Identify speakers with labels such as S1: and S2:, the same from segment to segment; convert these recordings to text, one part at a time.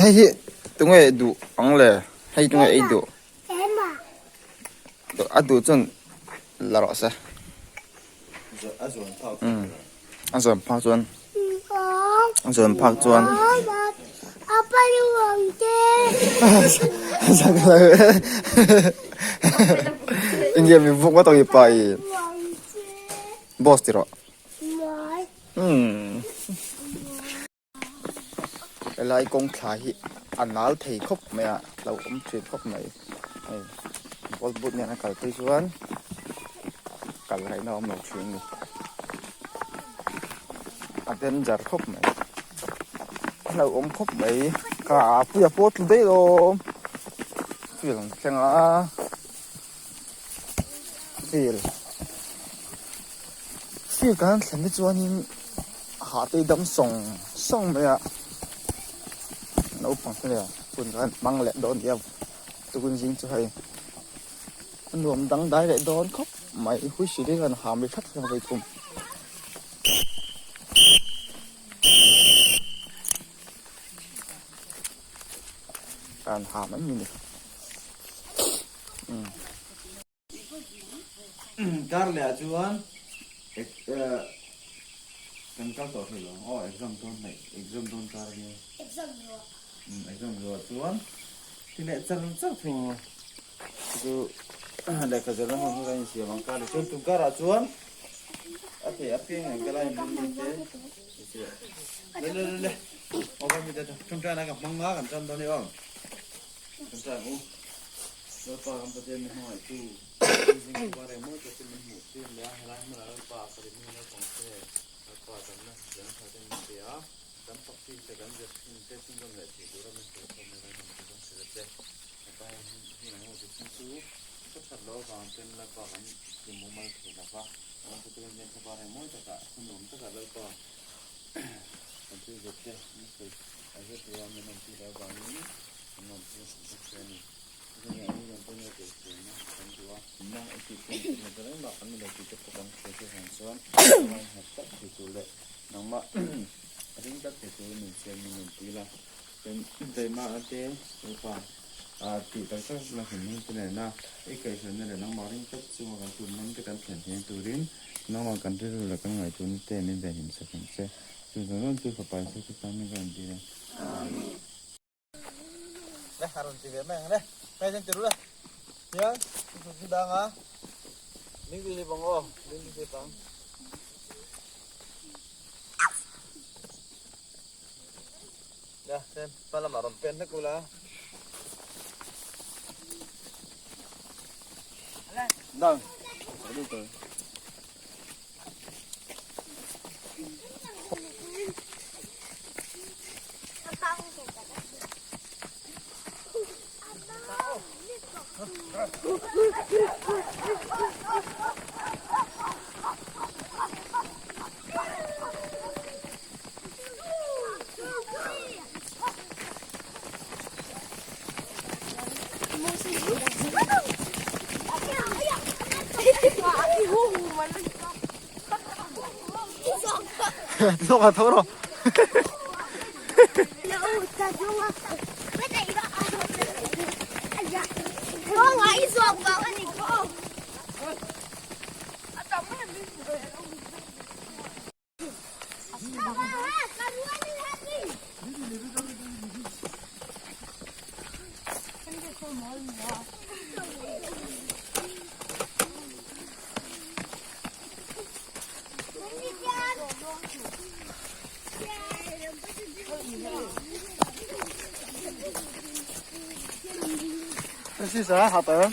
S1: Hei hi tunge duh ang le hei tunge ei duh a duh chuan la rawh se a zawn phak chuan a zawn phak chuan enge mi vuk ngawt ang i pa i boss ti rawh umm. Helai kawng thla hi a nal thei khawp mai a lo awm thin khawp mai hei bolt but nen a kal phei chuan kal ngaihna a awm lo thin a ni a danger khawp mai a lo awm khawp mai ka puia pawh tlu daih lo field an thleng a field field kan thlen te chuanin. Hah te dam sawng sawng mai a, naupang te nen hun kan hmang leh dawn nia tukun zing chu hei a nuam dangdai leh dawn khawp mai huisih te hian ham ri that hian vawi thum. Kan ham em ni.
S2: Kar leh ah chuan kan kal tawh hrih lo ang aw exam dawn hnaih exam dawn kar ania exam zuah exam zuah chuan ti leh char char thung ang chu lehkha zirna hmun hi kan insiam ang kar leh chuan tun karah chuan a thei apiang nen ka la inrin ni te le le le le aw ka mi te ṭawngṭaina ka hmang a kan ṭan dawn a ni aw. Kan ṭan u. Lalpa kan Pathian min hmangaihtu, kan zing chu var engmaw takin min hmuh tir leh a, helai hmunah Lalpa a sarih hming naupang te, Lalpa damna hrisel nasa te min pe a, kan pakti te kan zir thin te chhunzawm leh thei tura min hrilh khawm in kan hnam te kan hrilh a che. Lalpa heng hun engmaw ti thin chu ka that loh avang ten Lalpa kan ti mumal thei lo va, kan thutukin hian thla var engmaw takah hun awm takah Lalpa kan thil zir te min sawi a zir tura min awm tir avangin kan awm thil hrilh bawk che a ni.
S1: Le a rawn ti ve mai ang le hei hian ti ru le hian chu dang a ning ti hlip ang aw ning ti hlip ang. Ya chen pa lamah rawn pen hlek ula. Dang. Tho tho rawh. 这是啥？好的。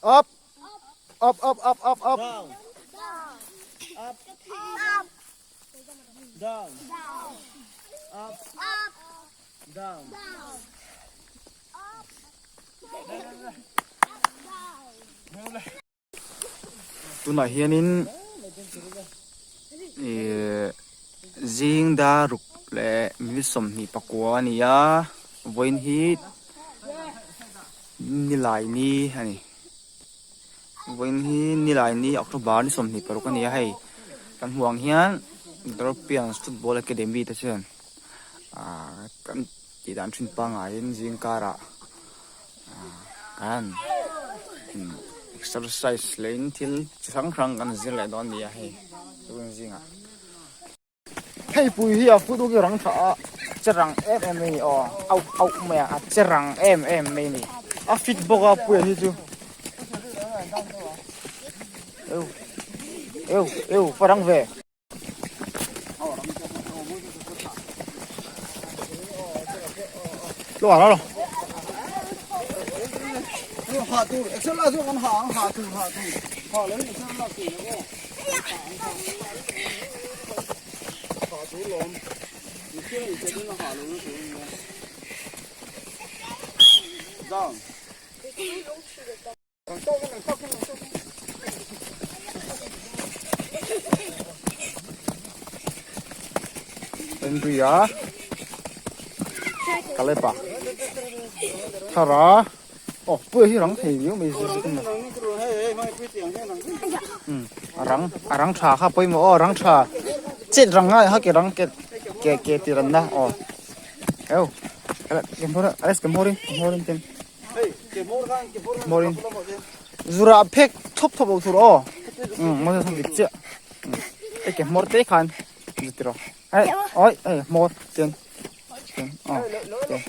S1: Up up up up up up
S2: Up down up down
S1: Tunah hianin ihh zing dar ruk leh minute 24 a ni a vawiin hi nilai ni a ni vawiin hi nilai ni October ni 26 a ni a hei kan hmuh ang hian European football academy te chuan ahh kan tih dan thin pangaiin zing karah kan exercise leh in thil chi hrang hrang kan zir leh dawn a ni a hei tun zingah hei pui hi a foot hi rang tha a che rang em em mai a ni aw auh auh mai a a che rang em em mai a ni a fit bawk a puia hi chu eu eu eu va rang ve. Henry-a Caleb-a Thara aw puia hi rang thei viau mai zir zir mai a rang a rang tha kha pawimawh aw rang tha chet rang ngai kha ke rang ke ke ke tih ranna aw eu Alex ke hmawrin ke hmawrin ten. Morin zura phek thawp thawp lo tur aw um mo thang dik chiah e ke hmawr te khan zu tiro ai oi ei hmawr chen chen aw chen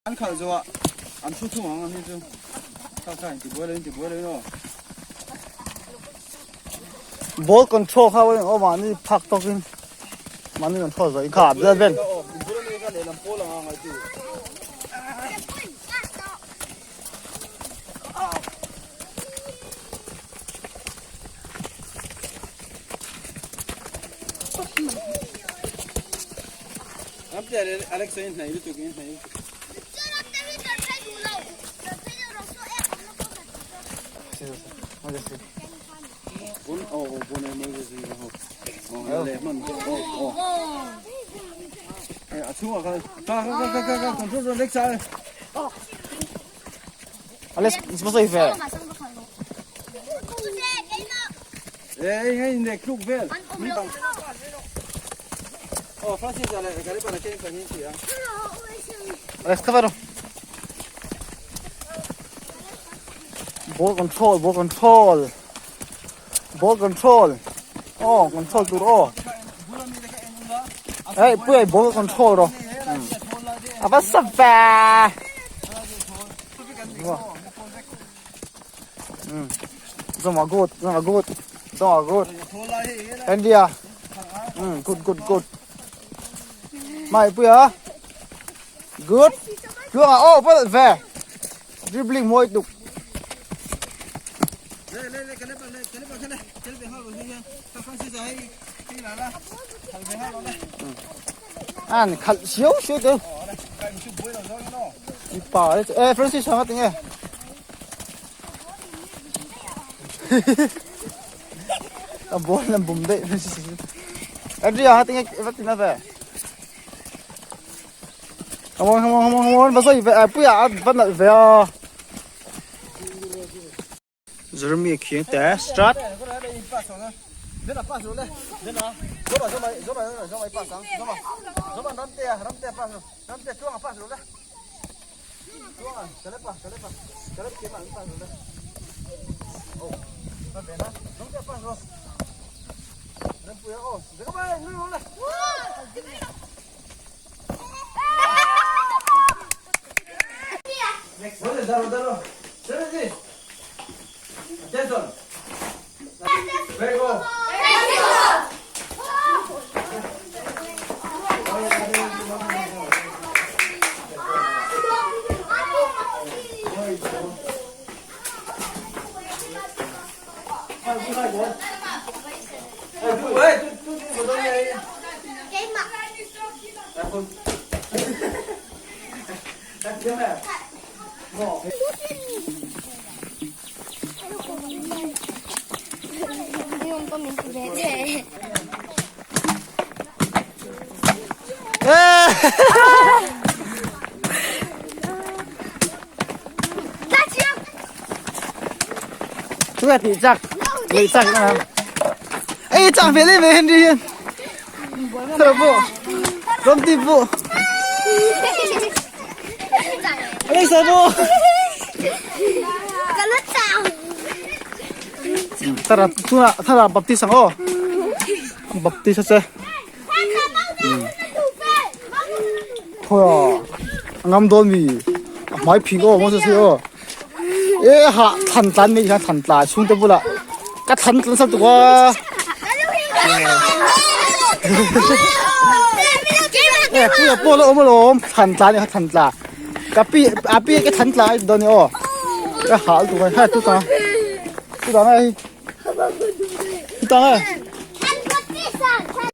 S2: An khalh zawh ah an thu thung ang a hei chu kha kha in ti buai lo in ti buai lo in aw.
S1: Ball control kha aw mahni phak tawkin mahni control zawh in kha vel vel. Alex, hmasa i ve. Alex, cover. Ball control, ball control. Ball control. Oh, control tur aw. Hey, pui ball control ro. A va sa ve. Zoma good, zoma good. Zoma good. India. Good, good, good. Mai pui a. Good. Luang ah oh, va ve. Dribbling mawi tuk. An khalh siau siau tu. Ipa eh Francis hanga tinge. A ball lam bum daih Francis. Adria hanga tinge va tina ve. Come on, come on, come on, come on. Va sawi ve, puia va nalh ve a. Jeremy khiang te start. Chúng ta thì chắc lấy chắc nào. Ê chẳng về lên về Henry hiền. Thở bộ. Rôm tìm bộ. Alexa bộ. Thara tuna thara baptist ang oh. Baptist che. Thôi à. Ngam don mi. Mai phing oh mo se oh. Ê ha than tlan mi kha than tla chung te bula. Ka than tlan sa tu wa. Ê pu po lo om lom than tla ni kha than tla. Ka pi a pi cái than tla don ni oh. Ka hal tu ha tu ta. Tu ta này. Tu ta này.